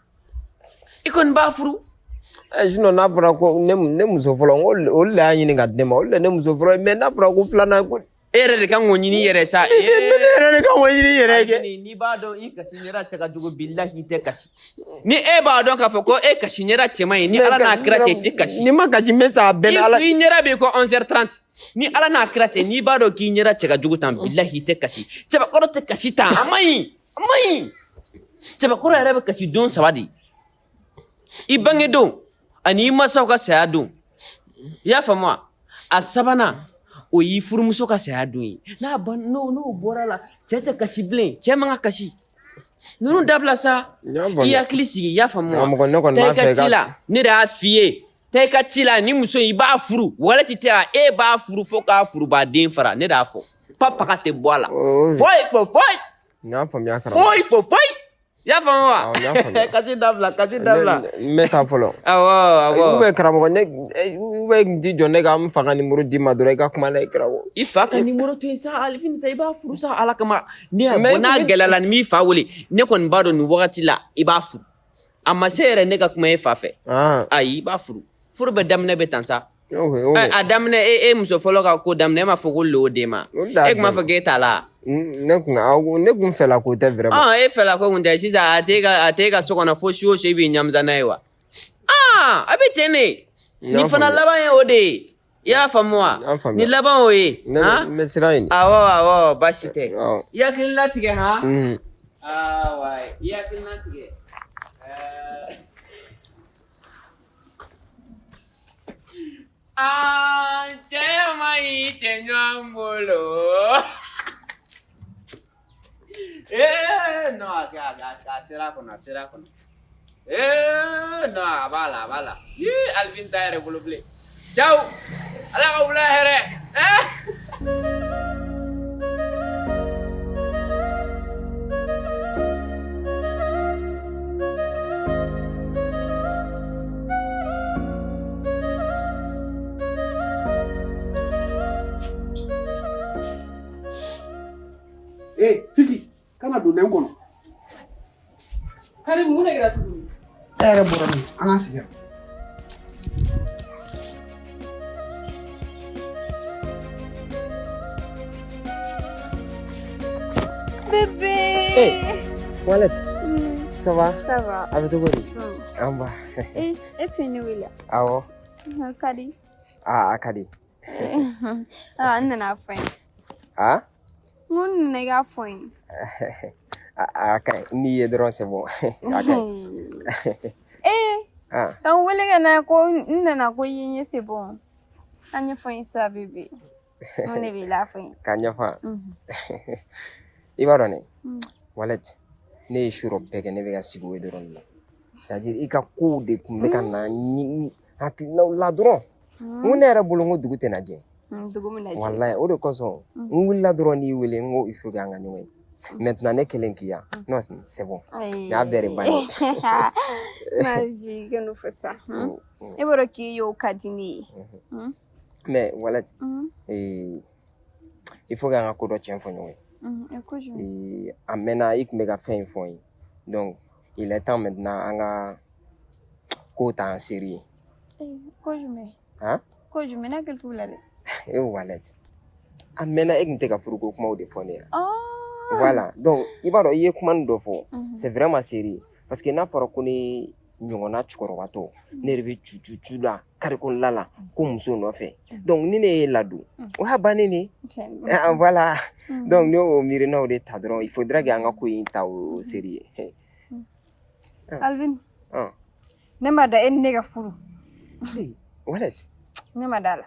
Speaker 7: i kɔni b'a furu.
Speaker 3: Sinon n'a fɔra ko ne muso fɔlɔ n ko olu de y'a ɲini ka di ne ma olu de ye ne muso fɔlɔ ye mais n'a fɔra ko filanan ko.
Speaker 7: E yɛrɛ de kan k'o ɲini i yɛrɛ sa.
Speaker 3: Ne yɛrɛ de kan k'o ɲini i yɛrɛ kɛ.
Speaker 7: N'i b'a dɔn i kasi ɲɛda cɛ ka jugu, bilahi i tɛ kasi. Ni e b'a dɔn k'a fɔ ko e kasi ɲɛda cɛman ye, ni Ala n'a kira cɛ, i tɛ kasi.
Speaker 3: Ni ma kasi, n bɛ sa a bɛɛ la Ala.
Speaker 7: I ɲɛda b'i ko 11h30. Ni Ala n'a kira cɛ, n'i b'a dɔn k'i ɲɛda cɛ ka jugu tan, bilahi i tɛ kasi. Cɛbakɔrɔ tɛ kasi tan, a man ɲi, a man ɲi. Cɛbakɔrɔ yɛrɛ bɛ kasi don saba de: i bange don ani i masaw ka saya don, i y'a faamu wa? A sabanan, o y'i furumuso ka saya don ye. N'a ban, n'o bɔra la, cɛ tɛ kasi bilen. Cɛ man ka kasi. Ninnu dabila sa, i hakili sigi, i y'a faamu wa? Taa i ka ci la, ne de y'a f'i ye, taa i ka ci la. Ni muso in, i b'a furu wala ti tɛ, e b'a furu fo k'a furubaden fara. Ne de y'a fɔ, pa paga tɛ bɔ a la foyi fo foyi.
Speaker 3: N y'a faamuya, karamɔgɔ.
Speaker 7: Foyi fo foyi, i y'a faamu wa? Kasi dabila, kasi dabila.
Speaker 3: N bɛ taa fɔlɔ.
Speaker 7: Awɔ, awɔ.
Speaker 3: Ou bien karamɔgɔ, ne ou bien n t'i jɔ, ne ka n fa ka nimoro d'i ma dɔrɔn, i ka kuma n'a ye, karamɔgɔ.
Speaker 7: I fa ka nimoro to yen sa, Alifin sa, i b'a furu sa Ala kama. Ne y'a bɔ n'a gɛlɛyara, ni m'i fa wele, ne kɔni b'a dɔn nin wagati la i b'a furu. A ma se yɛrɛ ne ka kuma e fa fɛ. Ayi, i b'a furu. Furu bɛ daminɛ bɛ tan sa. A daminɛ, e muso fɔlɔ ka ko daminɛ, e m'a fɔ ko lo den ma, e tun b'a fɔ k'e t'a la.
Speaker 3: Ne kun fɛla ko tɛ vraiment.
Speaker 7: E fɛla ko kun tɛ. Sisan a t'e ka so kɔnɔ fo su o su e b'i ɲamisa n'a ye wa? A bɛ ten de. Nin fana laban ye o de ye, i y'a faamu wa? Ni laban o ye.
Speaker 3: N bɛ sira ɲini.
Speaker 7: Awɔ, awɔ, baasi tɛ. I hakili latigɛ han. Awa, i hakili latigɛ. Aa, cɛ ma ɲi cɛ ɲɔgɔn bolo. Ee non, a sera a kɔnɔ, a sera a kɔnɔ. Ee non, a b'a la, a b'a la. Ii, Alvin t'a yɛrɛ bolo bilen. Ciao, Ala ka wula hɛrɛ.
Speaker 1: Ee Fifi, kana don nɛn kɔnɔ.
Speaker 9: Karim, mun de kɛra tuguni?
Speaker 1: E yɛrɛ bɔra min, an k'an sigi yan.
Speaker 10: Bébé.
Speaker 3: Hey, Wallet. Ça va?
Speaker 10: Ça va.
Speaker 3: A bɛ cogo di? An ba.
Speaker 10: Eh, e tun ye ne wele?
Speaker 3: Awɔ.
Speaker 10: A ka di.
Speaker 3: Aa, a ka di.
Speaker 10: Ah, n nana fɔ n ye.
Speaker 3: Ah?
Speaker 10: N ko n nana i k'a fɔ n ye.
Speaker 3: A ka ɲi. N'i ye dɔrɔn, c'est bon. A ka ɲi.
Speaker 10: Eh,
Speaker 3: Ah.
Speaker 10: ka n wele ka na ko n nana ko i ye n ye, c'est bon. A ɲɛfɔ n ye sa, bébé. Mun de b'i la, fɔ n ye.
Speaker 3: K'a ɲɛfɔ. I b'a dɔn dɛ. Wallet, ne ye su rɔ bɛɛ kɛ, ne bɛ ka sigi o dɔrɔn de la. C'est à dire i ka kow de tun bɛ ka na ni hakilinaw la dɔrɔn. N ko ne yɛrɛ bolo, n ko dugu tɛna jɛ.
Speaker 10: Dugu bɛna jɛ.
Speaker 3: Walayi, o de kosɔn n wulila dɔrɔn n'i wele, n ko il faut que an ka ɲɔgɔn ye. Maintenant ne kelen k'i yan. Non, c'est bon. Nin y'a bɛɛ de bannen.
Speaker 10: Ma vie, ka n'o fɔ sa. E b'a dɔn k'i y'o ka di ne ye.
Speaker 3: Mais Wallet, il faut que an ka ko dɔ tiɲɛ fɔ ɲɔgɔn ye.
Speaker 10: Ko jumɛn?
Speaker 3: A mɛnna i tun bɛ ka fɛn in fɔ n ye. Donc il est temps maintenant an ka ko ta en sérieux.
Speaker 10: Ko jumɛn?
Speaker 3: Han?
Speaker 10: Ko jumɛn? Ne hakili t'o la dɛ.
Speaker 3: E Wallet, a mɛnna e tun tɛ ka furuko kumaw de fɔ ne ye. Voilà, donc i b'a dɔn i ye kuma nin dɔ fɔ, c'est vraiment sérieux, parce que n'a fɔra ko ne ɲɔgɔnna cɛkɔrɔbatɔ, ne yɛrɛ bɛ cucucu la kari kɔnɔna la ko muso nɔfɛ, donc ni ne ye ladon, o y'a bannen de. Voilà, donc ne y'o miirinaw de ta dɔrɔn, il faudrait que an ka ko in ta au sérieux.
Speaker 10: Alvin, ne ma da e ni ne ka furu.
Speaker 3: Wallet.
Speaker 10: Ne ma da la.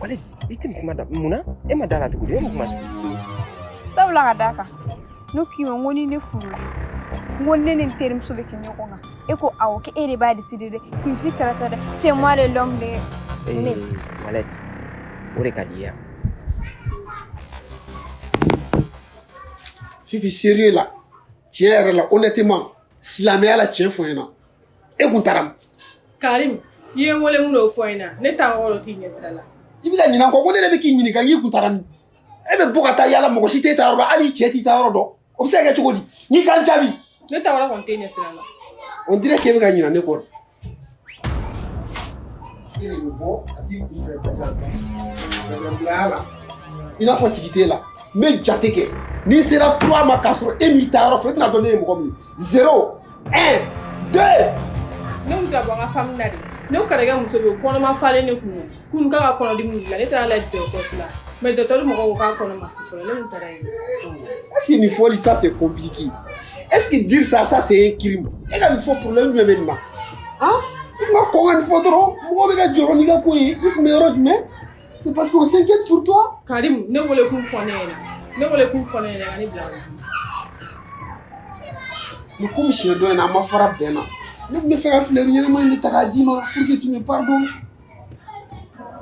Speaker 3: Wallet, i tɛ nin kuma da mun na? E ma da la cogo di? E ma kuma sugu.
Speaker 10: Sabula ka d'a kan, ne k'i ma n ko ni ne furula, n ko ne ni n terimuso bɛ kɛ ɲɔgɔn kan, e ko awɔ, k'e de b'a décider dɛ, k'i fi karata dɛ, c'est moi de l'homme de.
Speaker 3: Ee Wallet, o de ka di i ye yan.
Speaker 1: Fifi, sérieux la, tiɲɛ yɛrɛ la, honnêtement, silamɛya la, tiɲɛ fɔ n ɲɛna, e kun taara min?
Speaker 9: Karim, i ye n wele mun n'o fɔ n ɲɛna, ne taa yɔrɔ t'i ɲɛsira la.
Speaker 1: I bɛ ka ɲinɛ n kɔ ko ne de bɛ k'i ɲininka k'i kun taara min? E bɛ bɔ ka taa yala, mɔgɔ si t'e ta yɔrɔ dɔn, hali i cɛ t'i ta yɔrɔ dɔn, o bɛ se ka kɛ cogo di? N'i ka n jaabi.
Speaker 9: Ne taa yɔrɔ kɔni t'e ɲɛsira la.
Speaker 1: On dirait k'e bɛ ka ɲinɛ ne kɔ. E de bɛ bɔ ka t'i kun fɛ bajabilaya la. I n'a fɔ tigi t'e la. N bɛ jate kɛ. N'i sera 3 ma k'a sɔrɔ e m'i ta yɔrɔ fɛ, e tɛna dɔn ne ye mɔgɔ min ye. 0, 1, 2.
Speaker 9: Ne tun taara bɔ an ka famille la de. Ne kɔrɔkɛ muso bɛ yen, kɔnɔma falen de kun don. Kunun k'a ka kɔnɔdimi wulila, ne taara lajɛ dɔgɔtɔrɔso la. Mais dɔgɔtɔrɔ mɔgɔw ko k'a kɔnɔ ma se fɔlɔ, ne tun taara yen.
Speaker 1: Est-ce que nin fɔli, ça c'est compliqué? Est-ce que dire ça, ça c'est un crime? E ka nin fɔ, problème jumɛn bɛ nin na? Han? I kun ka kɔn ka nin fɔ dɔrɔn, mɔgɔw bɛ ka jɔrɔ n'i ka ko ye, i kun bɛ yɔrɔ jumɛn? C'est parce qu'on s'inquiète pour toi.
Speaker 9: Karim, ne wele kun fɔ ne ɲɛna. Ne wele kun fɔ ne ɲɛna ka ne bila.
Speaker 1: Mais komi siɲɛ dɔ in na an ma fara bɛn na, ne tun bɛ fɛ ka fleur ɲɛnama in de ta k'a d'i ma pour que tu me pardonnes.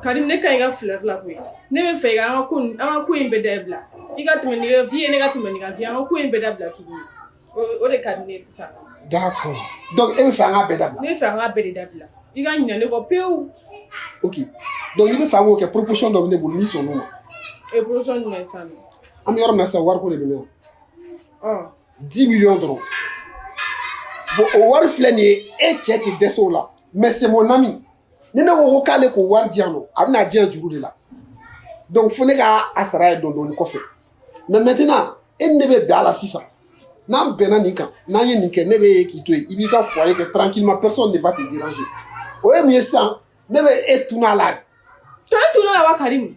Speaker 9: Karim, ne ka ɲi ka fleur la koyi. Ne bɛ fɛ i ka an ka ko in bɛɛ dabila. I ka tɛmɛ n'i ka vie ye, ne ka tɛmɛ n'i ka vie ye. An ka ko in bɛɛ dabila tuguni. O de ka di ne ye sisan.
Speaker 1: D'accord. Donc e bɛ fɛ an k'a bɛɛ dabila?
Speaker 9: Ne bɛ fɛ an k'a bɛɛ de dabila. I ka ɲinɛ ne kɔ pewu.
Speaker 1: Ok. Donc n'i bɛ fɛ an k'o kɛ, proposition dɔ bɛ ne bolo n'i sɔnn'o ma.
Speaker 9: E proposition jumɛn sisan nɔ?
Speaker 1: An bɛ yɔrɔ min na sisan, wariko de bɛ ne na.
Speaker 9: Ɔ.
Speaker 1: 10 millions dɔrɔn. Bon, o wari filɛ nin ye, e cɛ tɛ dɛsɛ o la. Mais c'est mon ami. Ni ne ko k'ale k'o wari di yan nɔ, a bɛna di yan juru de la. Donc fo ne ka a sara ye dɔɔni dɔɔni kɔfɛ. Mais maintenant, e ni ne bɛ bɛn a la sisan. N'an bɛnna nin kan, n'an ye nin kɛ, ne bɛ e k'i to yen. I b'i ka foyer kɛ tranquillement, personne ne va te déranger. O ye mun ye sisan? Ne bɛ e tunun a la de.
Speaker 9: Ka ne tunun a la wa, Karim?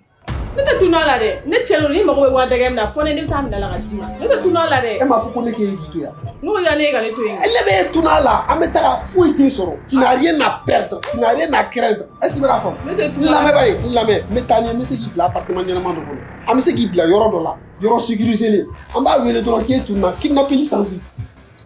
Speaker 9: Ne tɛ tunun a la dɛ. Ne cɛ don, n'i mago bɛ wari dɛgɛ min na, fɔ ne bɛ taa minɛ a la ka d'i ma. Ne tɛ tunun a la dɛ.
Speaker 1: E m'a fɔ ko ne k'e k'i to yan.
Speaker 9: Ne ko ne ka ne to yen.
Speaker 1: Ne bɛ e tunun a la, an bɛ taga, foyi t'e sɔrɔ. Tu n'as rien à perdre, tu n'as rien à craindre. Est-ce que i bɛ k'a faamu?
Speaker 9: Ne tɛ tunun a la.
Speaker 1: N lamɛn ba ye, n lamɛn. N bɛ taa ɲɛ, n bɛ se k'i bila appartement ɲɛnama dɔ kɔnɔ. An bɛ se k'i bila yɔrɔ dɔ la, yɔrɔ sécurisé len. An b'a wele dɔrɔn k'e tununna, kidnapping sansi.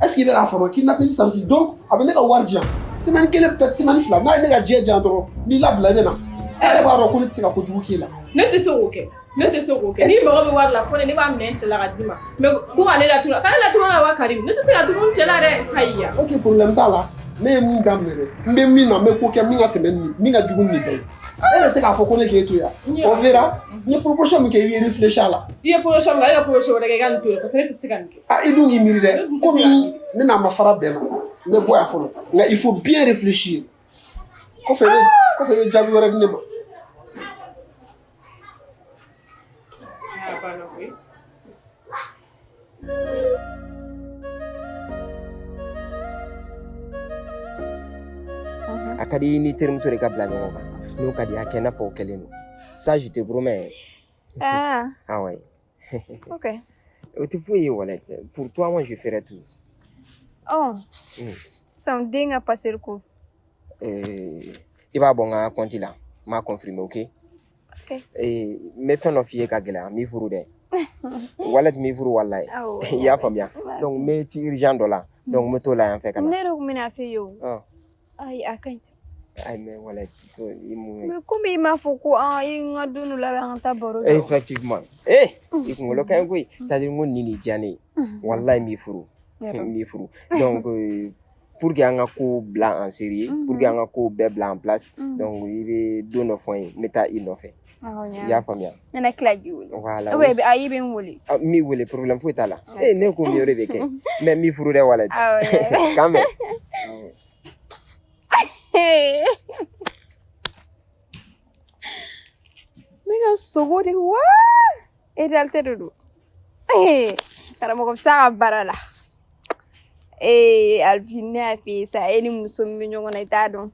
Speaker 1: Est-ce que i bɛ k'a faamu? Kidnapping sansi. Donc a bɛ ne ka wari di yan. Semaine kelen, peut-être semaine fila, n'a ye ne ka diɲɛ di yan dɔrɔn, n b'i labila, i bɛ na. E yɛrɛ b'a dɔn ko ne tɛ se ka kojugu k'e la.
Speaker 9: Ne tɛ se k'o kɛ. Ne tɛ se k'o kɛ. N'i mago bɛ wari la, fɔ ne, ne b'a minɛ n cɛ la ka d'i ma. Mais ko ka ne latunu, ka ne latunu la wa, Karim? Ne tɛ se ka tunu n cɛ la dɛ. Ayiya.
Speaker 1: Ok, problème t'a la. Ne ye mun daminɛ dɛ? N bɛ min na, n bɛ ko kɛ min ka tɛmɛ nin, min ka jugu ni nin bɛɛ ye. E yɛrɛ tɛ k'a fɔ ko ne k'e to yan. On verra. N ye proposition min kɛ, i bɛ réfléchir a la.
Speaker 9: I ye proposition min kɛ, e ka proposition wɛrɛ kɛ, i ka nin to yen parce que ne tɛ se ka nin kɛ.
Speaker 1: Ah, i dun k'i miiri dɛ. Komi ne n'a ma fara bɛn na, n bɛ bɔ yan fɔlɔ. Nka il faut bien réfléchir. Kɔfɛ i bɛ jaabi wɛrɛ di ne ma.
Speaker 9: A banna koyi.
Speaker 3: A ka di i ni terimuso de ka bila ɲɔgɔn kan. N'o ka di, a kɛ i n'a fɔ o kɛlen don. Ça, je te promets.
Speaker 10: Ah.
Speaker 3: Ah ouais.
Speaker 10: Ok.
Speaker 3: O tɛ foyi ye walayi. Pour toi, moi je ferai tout.
Speaker 10: Oh. Sisan den ka passeport ko.
Speaker 3: I b'a bɔ n ka compte la. N b'a confirmer, ok?
Speaker 10: Ok.
Speaker 3: N bɛ fɛn dɔ f'i ye ka gɛlɛya, n b'i furu dɛ. Walayi, n b'i furu walayi.
Speaker 10: Awɔ.
Speaker 3: I y'a faamuya. Donc n bɛ ci urgent dɔ la. Donc n bɛ t'o la yan fɛ ka na.
Speaker 10: Ne yɛrɛ kun bɛna f'e ye o.
Speaker 3: Ɔn.
Speaker 10: Ayi, a ka ɲi sa.
Speaker 3: Ayi, mais walayi, i mun ye.
Speaker 10: Mais komi i m'a fɔ ko an i n ka don dɔ labɛn an ka taa baro kɛ.
Speaker 3: Effectivement. Eh, i kunkolo ka ɲi koyi. C'est à dire n ko nin de diya ne ye. Walayi, n b'i furu. N b'i furu. Donc pour que an ka ko bila en série, pour que an ka ko bɛɛ bila en place, donc i bɛ don dɔ fɔ n ye, n bɛ taa i nɔfɛ. I y'a faamuya.
Speaker 10: Ne na tila k'i wele.
Speaker 3: Voilà.
Speaker 10: Ou bien ayi, i bɛ n wele.
Speaker 3: N b'i wele, problème foyi t'a la. Eh, ne ko min o de bɛ kɛ. Mais n b'i furu dɛ walayi.
Speaker 10: Awɔ.
Speaker 3: K'an bɛn.
Speaker 10: N bɛ ka sogo de wa? E réalité de don. Karamɔgɔ bɛ s'a ka baara la. Ee Alvin, ne y'a f'i ye sa, e ni muso min bɛ ɲɔgɔn na, i t'a dɔn.